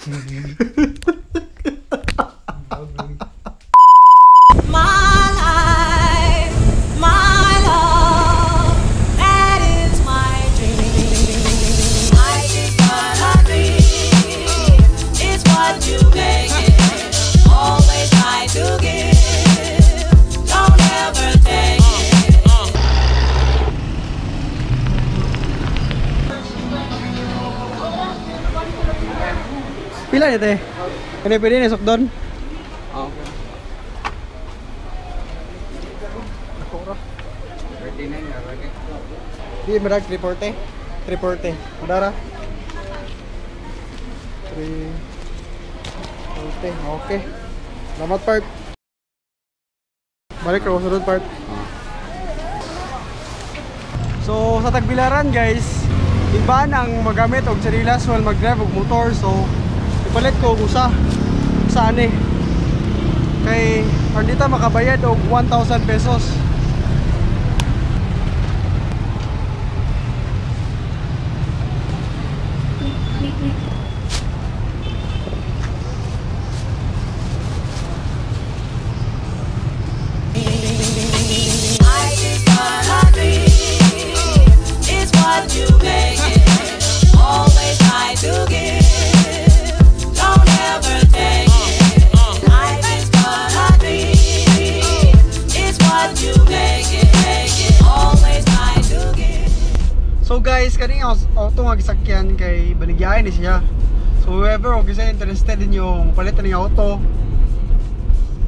My life, my love, that is my dream. Life is what I dream. It's what you make it. Always try to give. Don't ever take it. Pila ni te? Kani pwede ni sukdon? Okay. Ako ra. 39 na lagi. Di marag 340. 340. Madara. 340. Okay. Salamat part. Balik ako sunod part. So sa Tagbilaran guys, iba nang magamit og tsinilas while mag-drive og motor, so ipalit ko og usa sa ani. Kay aron dita makabayad og 1,000 pesos. Life is what I dream. It's what you make it. Always try to give. Don't ever take it. Life is what I dream. It's what you make it. Make it. Always try to give. So guys, kaning auto nga gisakyan kay baligyain ni siya. So whoever og isa interested ninyo palit ani auto,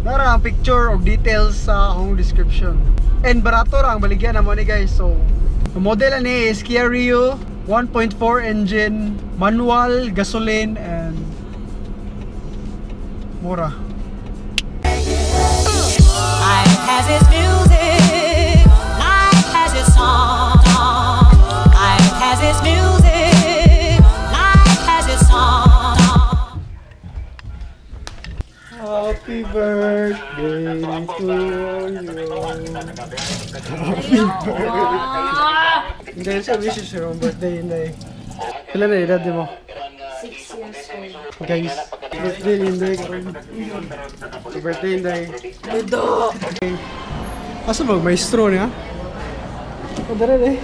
nara ang picture og details sa akong description. And barato ra ang baligyan namo ni guys. So ang model ani is Kia Rio 1.4 engine, manual, gasoline, and mura. Life has its music, life has its song. Life has its music, life has its song. Happy birthday to you. Happy birthday. Hindi siya wishes your own birthday, Inday. Pila na edad mo? 6 years old. Guys, birthday ni Inday karon. Happy birthday, Inday. Ludo! Okay. Asa ba maestro niya? Oh, dere eh.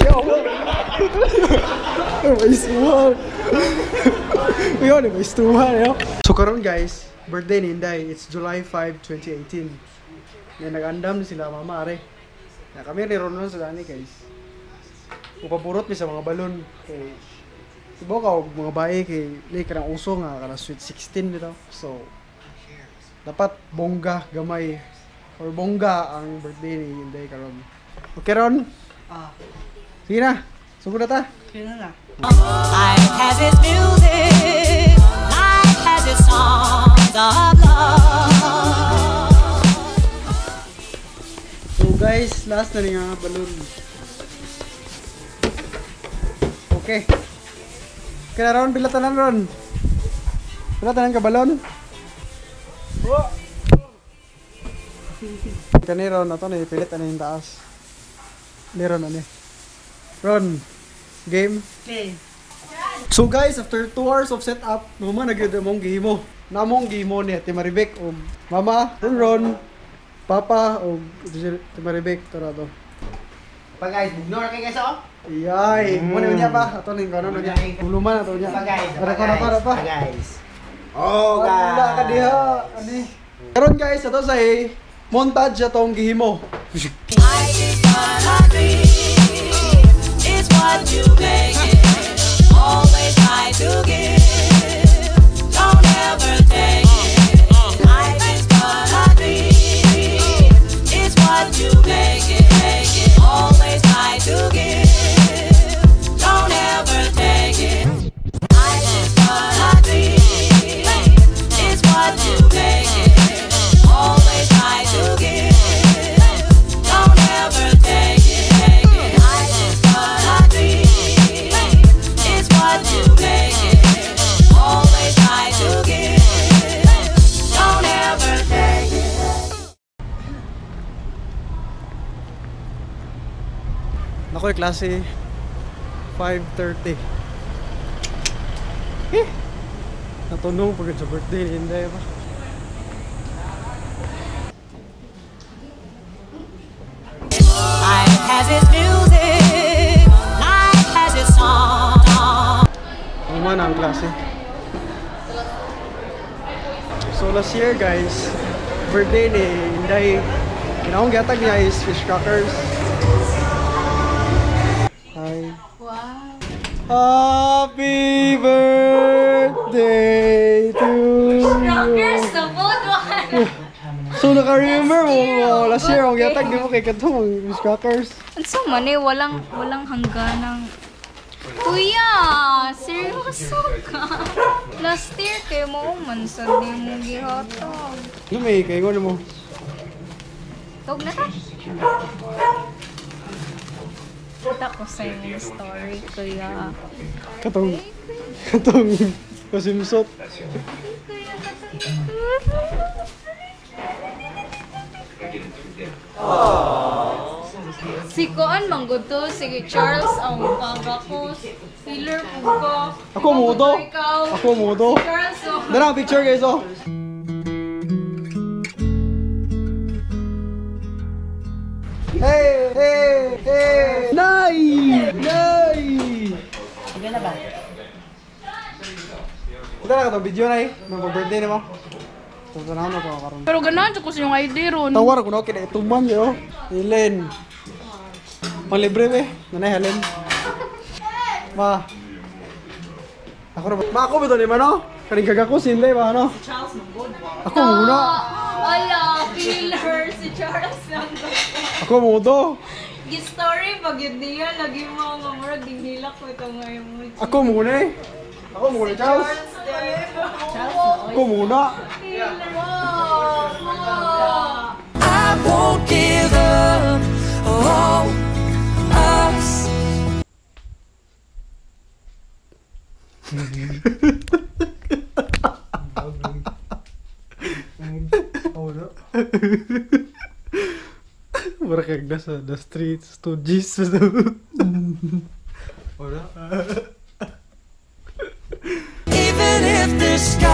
Yo! Maestruhan. Yo, ni maestruhan yo. So karon guys, birthday ni Inday. It's July 5, 2018. Nga nag-andam ni sila mama are. Na kami ni Ronron sa dani guys. Upaburot mi sa mga balon kay ibo ka og mga bae kay ni kanang uso nga kanang sweet 16 bitaw. So dapat bongga gamay or bongga ang birthday ni Inday karon. Okay Ron? Ah. Sige na. Sugod na ta. Sige na. Life has its music, life has its songs of love. So guys, last na ni nga balloon. Okay. Kaya Ron, pila tanan Ron? Pila tanan ka balon? Oh. Kani Ron, ato na ipilit ano yung taas. Ni Ron ano. Ron, game. Okay. So guys, after 2 hours of setup, mama na gyud among gihimo. Namong gihimo ni Ate Maribek og mama, Ron Ron, papa og Ate Maribek tara to. Pa guys, bugnor kay guys oh. Iyay, mo ni unya pa. Ato ning kanon unya. Huluman ato unya. Pa guys, Ara ko na pa, pa. Guys. Oh guys. Wala ka diha. Ani. Karon guys, ato sa montage atong gihimo. Life is what I dream. It's what you make it. Always try to give. Don't ever take it. Life is what I dream. It's what you make it. Make it. Always try to give. Don't ever take it. Life is what I dream. It's what you make it. Always try to give. Don't ever take it. Take it. Life is what I dream. It's what you make it. Always try to give. Don't ever take it. Nakoy klase. 5:30. Eh! Natunong pagod sa birthday ni Inday pa. Life has its music, life has its song. Uma na ang klase. So last year guys, birthday ni Inday, ginaong gihatag niya is fish crackers. Hi. Wow. Happy birthday to you. Rockers, the food one. So naka-remember mo, oh, last year ang gihatag nimo kay katong fish crackers. Unsa man eh, walang hangganang. Kuya, seryoso ka? Last year kay mo man sa di mo gihatag. Ano may kay mo? Tawag na ta. Kita ko sa imong story, kuya. Katong kasimsot. Kuya, si Koan manggod to, si Charles ang pagakos. Filler po ko. Ako mo to. Ikaw. Ako mo to. Charles, oh. Dara picture guys oh. Hey, hey, hey. Nay! Nay! Sige na ba? Ito na ka video na eh. Nung birthday na mo. Ito na ako karon. Pero ganahan ko sa yung ID ron. Tawar ko na kina ituman yo. Helen. Palibre be. Nanay Helen. Ma. Ako ra ba? Ma ako ba to ni mano? Kaning kagako si Inday ba ano? Ako muna. Ala, filler si Charles lang. Ako mo to. Gi-story pag yun niya, lagi mo nga murag dinghilak ko ito nga emoji. Ako muna eh. Ako muna Charles. Ako muna. Filler. Wow. I won't give up on us. Mura kag nasa the streets to Jesus. Wala. Even if the sky